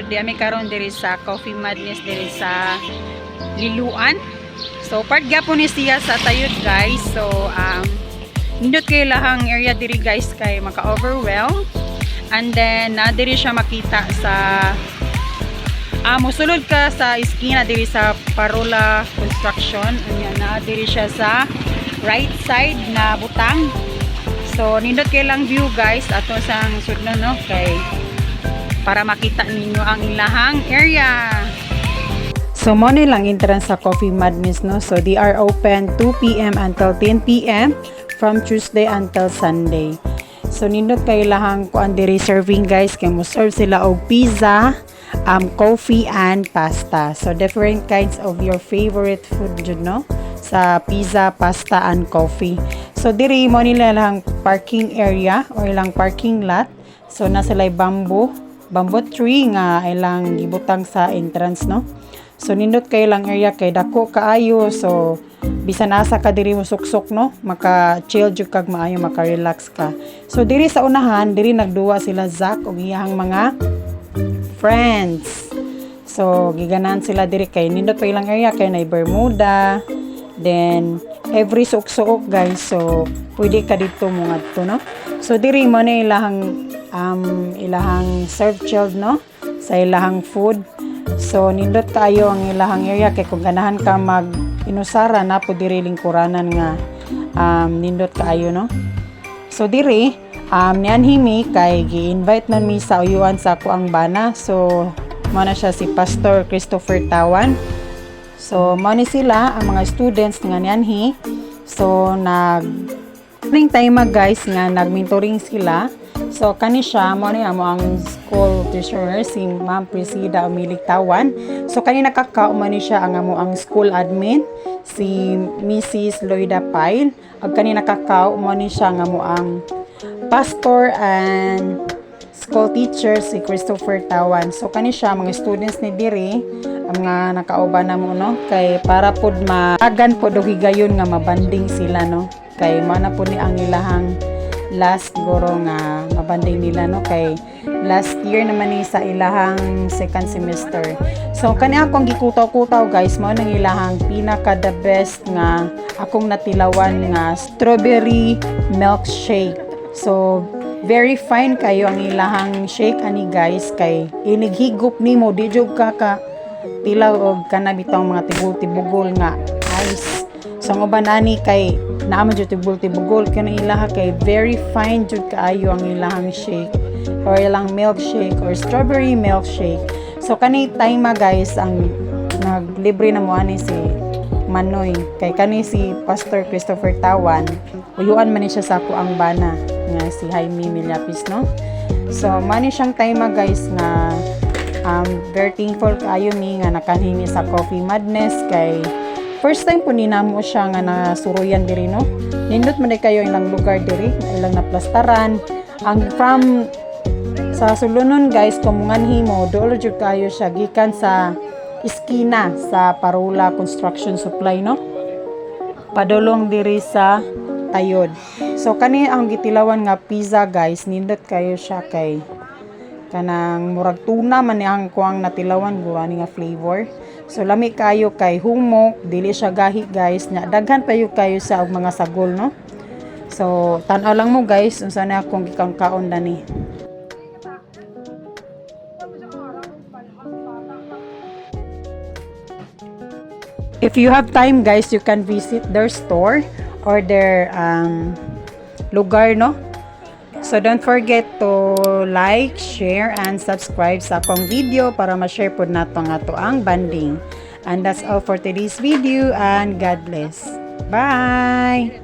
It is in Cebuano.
Di ami karon diri sa Coffee Madness diri sa Liloan. So part gyapon ni siya sa Tayod, guys. So nindot kay lahang area diri, guys, kay maka-overwhelm. And then na diri siya makita sa musulod ka sa iskina diri sa Parola Construction. Anya na diri siya sa right side na butang. So nindot kay lang view, guys, ato sang sudno, no, kay para makita ninyo ang ilahang area. So mo ni lang entrance sa Coffee Madness, no. So they are open 2 p.m. until 10 p.m. from Tuesday until Sunday. So nindot kay lahang kuan diri, serving, guys, kay mo serve sila og pizza, coffee and pasta. So different kinds of your favorite food jud, no, sa pizza, pasta and coffee. So diri mo nila lang parking area or ilang parking lot. So nasa sila bamboo tree nga ilang gibutang sa entrance, no. So nindot kay lang area kay dako kaayo, so bisan asa ka diri mo suksok, no, maka chill jud kag maayo, maka relax ka. So diri sa unahan diri nagduwa sila Zack og iyang mga friends. So giganahan sila diri kay nindot pa ilang area kay nay Bermuda. Then every suok-suok, guys, so pwede ka dito mo ngadto, no. So diri mo na ilahang serve chilled, no, sa ilahang food. So nindot kaayo ang ilahang area kay kung ganahan ka mag inusara na po diri lingkuranan nga nindot kaayo, no. So diri nianhi mi kay gi-invite man mi sa uyuan sa ako ang bana. So mo na siya si Pastor Christopher Tawan. So mo ni sila ang mga students nga nianhi. So nag ring time, guys, nga nag-mentoring sila. So kani siya mo ni amo ang school treasurer, si Ma'am Priscilla Umilig Tawan. So kani nakakao man ni siya ang amo ang school admin, si Mrs. Loida Pyle. Ag kani nakakao mo ni siya ang amo ang pastor and school teacher, si Christopher Tawan. So kani siya mga students ni diri ang mga nakauban na mo, no, kay para pud maagan pud og higayon nga mabanding sila, no, kay mao na pud ni ang ilahang last guro nga mabanding nila, no, kay last year naman ni sa ilahang second semester. So kani akong gikutaw-kutaw, guys, mao nang ilahang pinaka the best nga akong natilawan nga strawberry milkshake. So very fine kayo ang ilahang shake ani, guys, kay inighigop nimo di jud ka ka tilaw og kana bitong mga tibul-tibugol nga ice. So ang uban ani kay naa man jud tibul-tibugol, kanang ilaha kay very fine jud kaayo ang ilahang shake or ilang milkshake or strawberry milkshake. So kani time, guys, ang naglibre na mo ani si Manoy kay kani si Pastor Christopher Tawan, uyuan man ni siya sa ako ang bana nga si Jaime Milyapis, no. So mani siyang time, guys, nga very thankful kaayo mi nga nakanhi mi sa Coffee Madness kay first time po ni namo siya nga nasuruyan diri, no. Nindot man di kayo ilang lugar diri, ilang naplastaran. Ang from sa sulunon, guys, kung munganhi mo, duol jud kayo siya gikan sa iskina sa Parola Construction Supply, no, padulong diri sa Tayod. So kani ang gitilawan nga pizza, guys, nindot kayo siya kay kanang murag tuna man ni ang kuang natilawan guro ani nga flavor. So lami kayo kay humok, dili siya gahi, guys, nya daghan pa kayo sa og mga sagol, no. So tan-aw lang mo, guys, unsa na akong gikaon-kaon dani. If you have time, guys, you can visit their store or their lugar, no. So don't forget to like, share, and subscribe sa akong video para ma-share pod nato ang ato ang bonding. And that's all for today's video and God bless. Bye!